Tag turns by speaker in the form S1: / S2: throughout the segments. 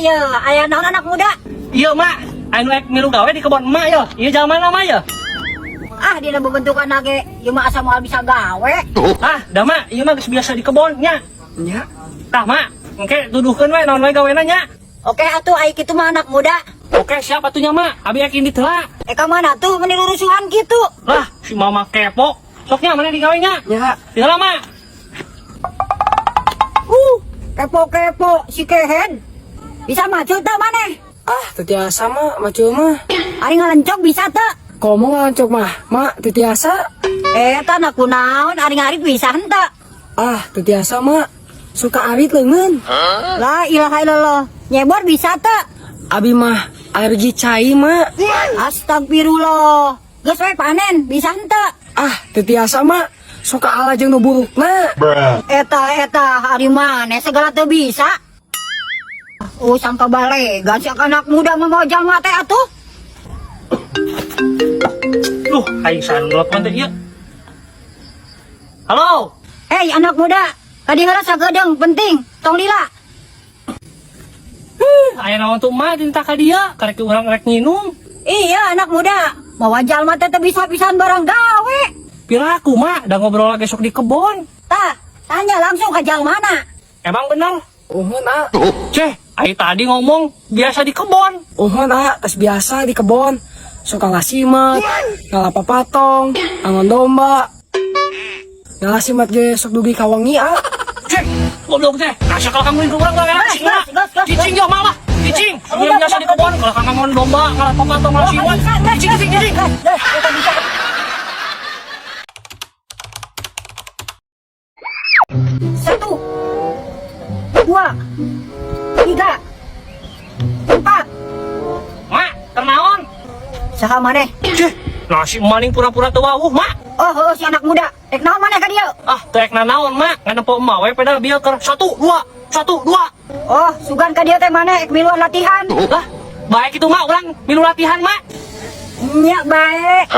S1: ya, aya naon, anak muda?
S2: Iya, Mak, anu ek milu gawe di kebon emak ya. Iya, jalma nama ya.
S1: Ah, dina bentukan ge, ieu mah asa moal bisa gawe.
S2: Ah, dah, Mak, ieu mah geus biasa di kebon nya.
S3: Nya.
S2: Tah, Mak, engke tuduhkeun we naon we gawena nya.
S1: Oke atuh, ai kitu mah, anak muda.
S2: Oke, siap atuh nya, Mak. Abi ek indit heula.
S1: Eh, ka mana tuh meni rurusuhan gitu?
S2: Lah, si mama kepo. Sok nya mana digawe nya?
S3: Nya.
S2: Di heula, Mak.
S1: Kepo-kepo si kehen. Bisa maju teu maneh?
S3: Ah, teu tiasa, Mak, maju mah.
S1: Ari ngalencok bisa teu?
S3: Komo ngalencok mah, Mak, teu tiasa.
S1: Eta na kunaon, ari ngarit bisa henteu?
S3: Ah, teu tiasa, Mak. Suka arit leungeun.
S1: La ilaha illallah. Nyebor bisa teu?
S3: Abi mah alergi cai, Mak.
S1: Astagfirullah. Geus we panen, bisa henteu?
S3: Ah, teu tiasa, Mak. Suka ala jeung nu burukna.
S1: Eta eta ari maneh segala teu bisa. Oh, sangka balegan si anak muda mah mau jalma teh atuh.
S2: Duh, aing saha nu nelpon teh ieu? Halo.
S1: Hei, anak muda, kadi heula sagedeung penting, tong lila.
S2: Aya naon tuh, Mak, dititah ka dieu? Karek urang rek nginum.
S1: Iya, anak muda, mawa jalma teh teu bisa pisan barang gawe.
S2: Piraku, Mak, da ngobrol lagi sok di kebon.
S1: Tah, tanya langsung ke jalmana.
S2: Emang bener?
S3: Uhun, ah.
S2: Ceh, ai tadi ngomong biasa di kebon.
S3: Uhun, ah, tos biasa di kebon. Suka ngasimat, ngala papatong, angon domba. Ngala simat ge sok dugi ka wengi, ah.
S2: Ceh, goblok teh. Nah, kalau kamu ke urang urang enak
S1: Gas,
S2: sih, Mak.
S1: gas, gas, gas.
S2: Cicing yo malah. Cicing. Yang biasa di kebon kalau kang ngangon domba, ngala papatong, ngala simat. Cicing, cicing, cicing.
S1: Gas, eta bisa. Satu, dua, tiga, empat.
S2: Mak, keur naon?
S1: Saha maneh?
S2: Ceh, nah si maning pura-pura teu wawuh, Mak.
S1: Oh, si anak muda. Ek naon maneh ka dieu?
S2: Ah, teu ek nanaon, Mak. Ngan nempo emak we pedal bieu keur satu, dua, satu, dua.
S1: Oh, sugan ka dieu teh maneh ek miluan latihan.
S2: Lah, baik itu, Mak, urang milu latihan, Mak.
S1: Nya, baik.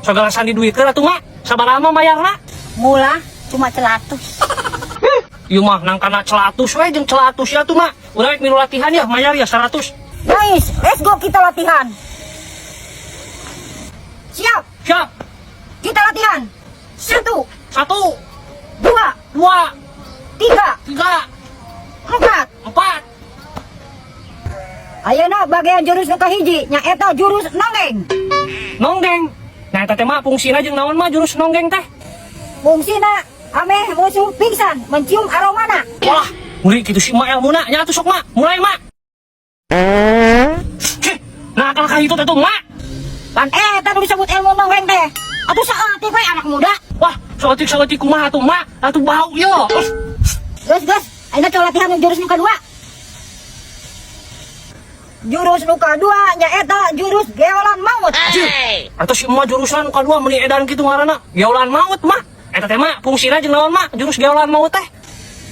S2: Segala sandi duitkeun atuh, Mak. Sabaraha mah mayarna?
S1: Mula cuma 100.
S2: Ieu mah nangkana 100 we jeung 100 ya tuh, Mak. Urang rek milu latihan ya, mayar ya 100.
S1: Guys, let's go, kita latihan. Siap,
S2: Siap.
S1: Kita latihan. Satu,
S2: Satu,
S1: dua,
S2: dua,
S1: tiga,
S2: tiga,
S1: empat.
S2: Empat.
S1: Ayeuna bagian jurus nu kahiji, nyaeta jurus nonggeng.
S2: Nonggeng. Nah, eta teh, Mak, fungsina jeung naon, Mak, jurus nonggeng teh?
S1: Fungsina ameh musuh pingsan mencium aromana.
S2: Wah, ngeri kitu si Mak elmuna. Nya atuh sok, Mak, mulai, Mak. Cih, nah kalau ka itu teh tuh, Mak.
S1: Pan eta nu disebut ilmu nonggeng teh. Atuh saeutik we, anak muda.
S2: Wah, saeutik-saeutik kumaha tuh, Mak? Atuh bau yo.
S1: Geus, geus, ayeuna coba latihan jurus nu kadua. Jurus nu kadua nyaeta jurus geolan maut.
S2: Anjir, atau si emak jurusan nu kadua meni edan kitu ngaranna. Geolan maut, Mak. Eta teh, Mak, fungsina jeung naon, Mak? Jurus geolan maut teh.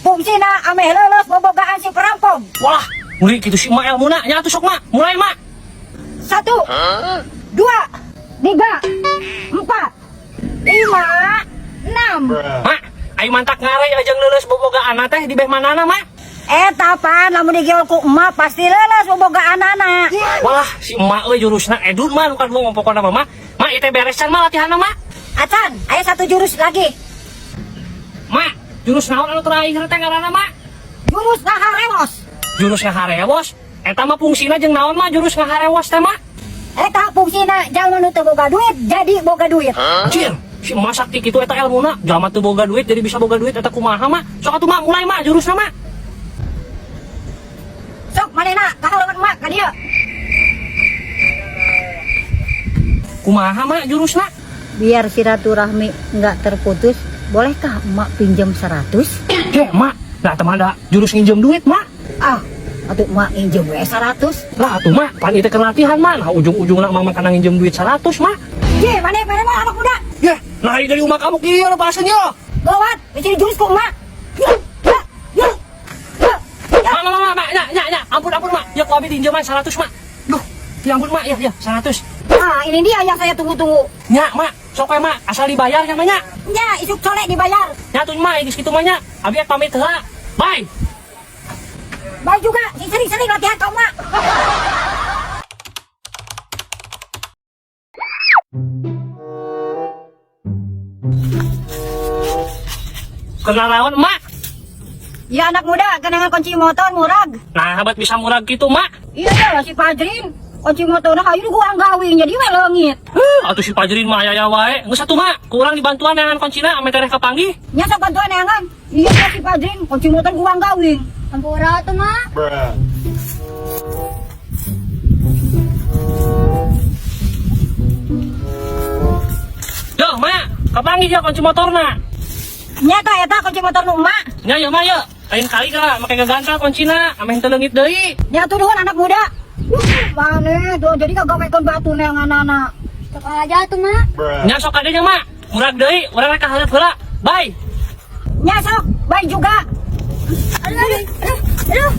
S1: Fungsina ameh leuleus bobogaan si perampok.
S2: Wah, ngeri kitu si emak elmuna. Nya atuh sok, Mak, mulai, Mak.
S1: Satu, dua, tiga, empat, lima, enam.
S2: Mak, ayo mantak ngare aja leuleus bobogaan teh di beh manana, Mak?
S1: Eta pan lamun digeol ku emak pasti leuleus bobogaanana.
S2: Wah, si emak euy jurusna edun, Mak, nu kadua mah pokona mah, Mak. Mak, ieu teh beresan, Mak, latihanna, Mak?
S1: Acan, aya satu jurus lagi.
S2: Mak, jurus naon anu terakhir teh ngaranna, Mak?
S1: Jurus ngaharewos.
S2: Jurus ngaharewos? Eta mah fungsina jeung naon, Mak, jurus ngaharewos teh, Mak?
S1: Eta fungsina jalma nu teu boga duit jadi boga duit.
S2: Anjir, si emak sakti kitu eta elmuna. Jalma teu boga duit jadi bisa boga duit eta kumaha, Mak? Sok atuh, Mak, mulai, Mak, jurusna, Mak.
S1: Sok manehna kaharepan emak ka dieu.
S2: Kumaha, Mak, jurusna?
S1: Biar silaturahmi nggak terputus, bolehkah emak pinjam 100?
S2: Ceh, Mak, nah teman ada jurus nginjem duit, Mak.
S1: Ah, atuh emak nginjem we 100.
S2: Lah atuh, Mak, pan itu keur latihan, Mak. Nah, ujung-ujungna mama kana nginjem duit 100, Mak.
S1: Ye, mana mana mana anak muda?
S2: Yeh, nah dari rumah kamu kieu bahasanya.
S1: Gawat, jadi jurus ku emak. Ya, ya, ya, ya, ya.
S2: Mak, mak, mak, mak, nya, nya, nya. Ampun, ampun, Mak. Ya, ku abi pinjaman 100, Mak. Duh, ya ampun, Mak, ya, ya, 100.
S1: Nah, ini dia yang saya tunggu-tunggu.
S2: Nya, Mak, sok we, Mak, asal dibayar nya, Mak, nya.
S1: Nya, isuk colek dibayar.
S2: Nya tuh, Mak, geus kitu mah nya. Abi pamit heula. Bye.
S1: Baik juga, sing sering-sering latihan kau mah.
S2: Keur naraon, Mak?
S1: Ya anak muda, kenangan kunci motor murag.
S2: Nah, habat bisa murag gitu, Mak.
S1: Iya lah si Fajrin. Kunci motorna hayu gua gawing jadi we leungit.
S2: Huh, atuh si Fajrin mah aya wae. Geus atuh, Mak. Kurang dibantuan neangan kuncina ame tereh kapanggih.
S1: Nya sok bantuan neangan. Iya lah si Fajrin, kunci motor gua gawing.
S4: Ampura tuh, Mak.
S5: Bruh.
S2: Yo, Mak, kapanggih ya kunci motorna.
S1: Nya tah eta kunci motor nu emak.
S2: Nya ya, Mak, ya. Lain kali ka make gagantel kuncina, ame henteu leungit deui.
S1: Nya tuh nuhun anak muda. Maneh tuh jadi kagawekeun batu neanganana.
S4: Sok aja tuh, Mak.
S5: Bruh.
S2: Nya sok adanya, Mak. Murag deui, urang rek ka hareup heula. Bye.
S1: Nya sok, bye juga.
S4: Aduh, aduh, aduh, aduh.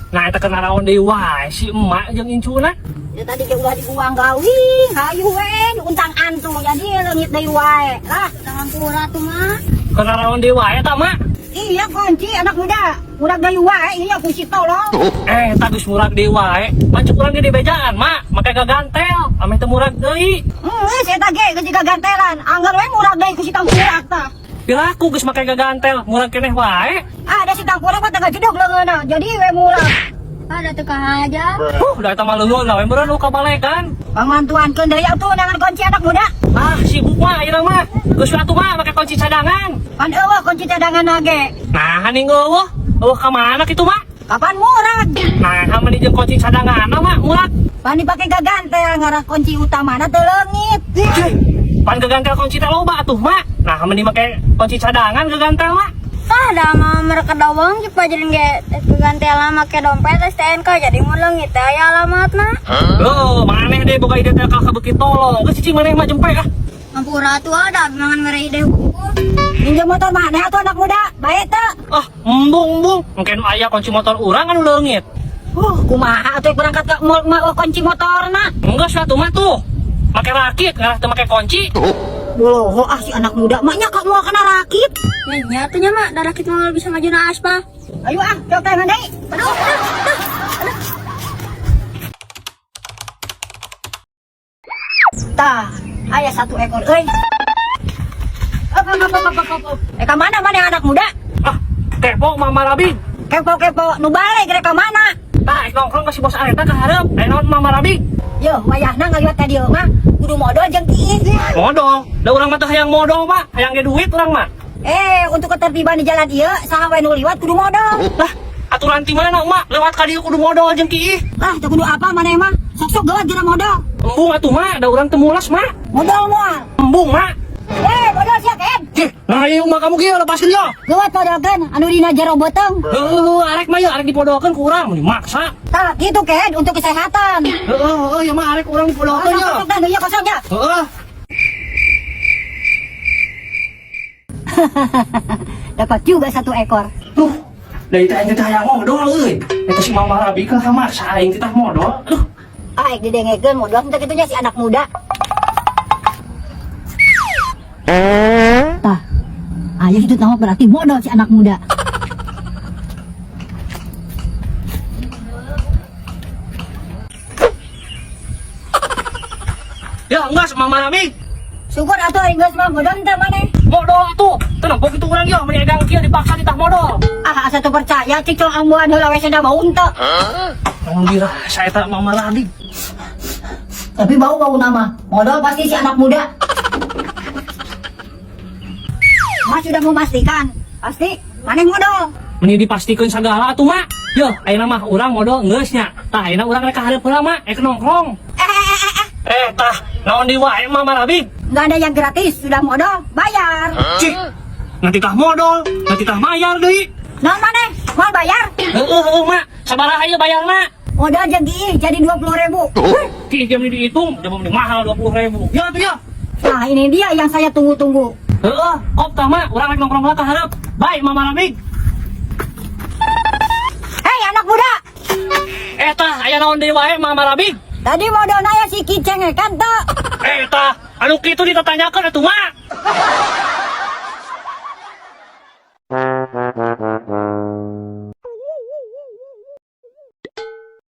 S2: Nah, eta keur naraon deui wae si emak jeung incuna.
S1: Ya tadi ge ulah dibuang gawing, hayu we untang antung jadi leungit deui wae. Lah,
S4: Ampura tuh, Mak.
S2: Keur naraon deui wae eta, Mak.
S1: Iya kunci anak muda, murag deui wae, iya kunci tolong.
S2: Eh, eta geus murag deui wae. Pancuk urang ge dibejaan, Mak. Make gagantel, ame teu murag deui.
S1: Geus eta ge geus gagantelan, anggar we murag deui ku si tangkurak tah.
S2: Piraku geus make gagantel, murag keneh wae.
S1: Ada si tangkurak mah teu jedog leungeunna, jadi we murag.
S4: Ada tuh aja.
S5: Bruh.
S2: Huh, da eta mah leuweung we meureun nu kabalekan.
S1: Pangmantuankeun deui atuh neangan kunci anak muda.
S2: Ah, sibuk mah ayeuna mah. Geus atuh mah make kunci cadangan.
S1: Pan eueuh kunci cadangan ge.
S2: Nah, haning eueuh. Eueuh ka mana kitu, Mak?
S1: Kapan murag?
S2: Nah, meni jeung kunci cadangan mah murag.
S1: Pan dipake gagantel ngarah kunci utamana teu leungit.
S2: Pan gagantel kunci teh loba atuh, Mak. Nah, meni make kunci cadangan gagantel, Mak.
S4: Tah, da mah mereka dawang si Fajrin ge kegantelan make dompet STNK jadi mun leungit teh aya alamatna.
S2: Loh, maneh deh boga ide teh ka beuki tolong. Geus cicing maneh mah jempe ah.
S4: Ampura tuh ada mangan mere ide hukum.
S1: Minjem motor maneh atuh anak muda, bae teu?
S2: Ah, embung embung. Mungkin aya kunci motor urang anu leungit.
S1: Kumaha atuh berangkat ke mall mah kunci motorna.
S2: Enggak atuh mah tuh. Make rakit ngarah teu make kunci.
S1: Boloho ah si anak muda maknya kok mau kena rakit.
S4: Ya nya tuh nya, Mak, da rakit mah bisa maju na aspal.
S1: Ayo ah, cok tangan deui.
S4: Aduh, aduh, aduh. Aduh.
S1: Tah, aya satu ekor euy. Op, op, op, op, op, op. Eh, ka mana mana anak muda?
S2: Ah, kepo Mama Rabin.
S1: Kepo kepo, nu balik rek ka mana?
S2: Tah, ek nongkrong ka si bos Areta ka hareup. Aya naon Mama Rabin?
S1: Yo, wayahna ngaliwat ka dieu mah kudu modal jeung kiih.
S2: Modal. Da urang mah teu hayang modal, Pak. Hayang ge duit urang mah.
S1: Eh, untuk ketertiban di jalan ieu, saha wae nu liwat kudu modal.
S2: Lah, aturan ti mana, Mak? Lewat ka dieu kudu modal jeung kiih.
S1: Lah, teu kudu apa maneh mah? Sok-sok gawat geura modal.
S2: Embung atuh, Mak. Da urang teu mulas, Mak.
S1: Modal moal.
S2: Embung, Mak.
S1: Eh, modal sia Ken.
S2: Cih, nah ieu mah kamu kieu lepaskeun yo.
S1: Gawat podolkeun anu dina jero beuteung.
S2: Heuh, arek mah yeuh, arek dipodolkeun ku urang mun dimaksa.
S1: Tah, kitu Ken untuk kesehatan.
S2: Heeh, heeh, ya mah arek urang dipodolkeun
S1: Kosong,
S2: yo.
S1: kosong, dah, ieu kosong ya.
S2: Heeh.
S1: Dapat juga satu ekor.
S2: Duh, dari teh aing teh hayang modal euy. Eta si Mama Rabi kan maksa aing teh modal. Aduh,
S1: Ah, ek didengekeun modal teh kitunya si anak muda. Tah. Ayah itu tahu berarti modal si anak muda.
S2: Ya enggak Mama Rabi.
S1: Syukur atuh aing geus mah modal teh maneh.
S2: Modal atuh. Teu nempo kitu urang yo meni edan kieu dipaksa ditah modal.
S1: Ah, asa teu percaya cik cong ambuan heula we senda bau henteu.
S2: Naon dirasa eta Mama Rabi.
S1: Tapi bau-bau nama. Modal pasti si anak muda. Mas sudah memastikan, pasti maneh modal.
S2: Meni dipastikeun sagala atuh, Mak. Yo, ayeuna mah urang modal geus nya. Tah ayeuna urang rek ka hareup heula, Mak, ek nongkrong.
S1: Eh, eh, eh, eh, eh.
S2: Eh, tah, naon deui wae Mama Rabi?
S1: Nggak ada yang gratis, sudah modal, bayar.
S2: Cik, nanti tah modal, nanti tah bayar deui.
S1: Naon maneh? Mau bayar?
S2: Heeh, heeh, Mak. Sabaraha ieu bayarna?
S1: Modal jeung ieu jadi 20.000.
S2: Ki jam ini dihitung, jam ini mahal 20.000. Ya tuh ya.
S1: Nah, ini dia yang saya tunggu-tunggu.
S2: Heeh, kop tah Mak, urang rek nongkrong heula ka hareup. Bye Mama Rabi.
S1: Hei anak muda,
S2: Eh tah, aya naon deui wae Mama Rabi?
S1: tadi modal naya si kicengekan teu?
S2: Eh tah, anu kitu ditatanyakeun atuh Mak.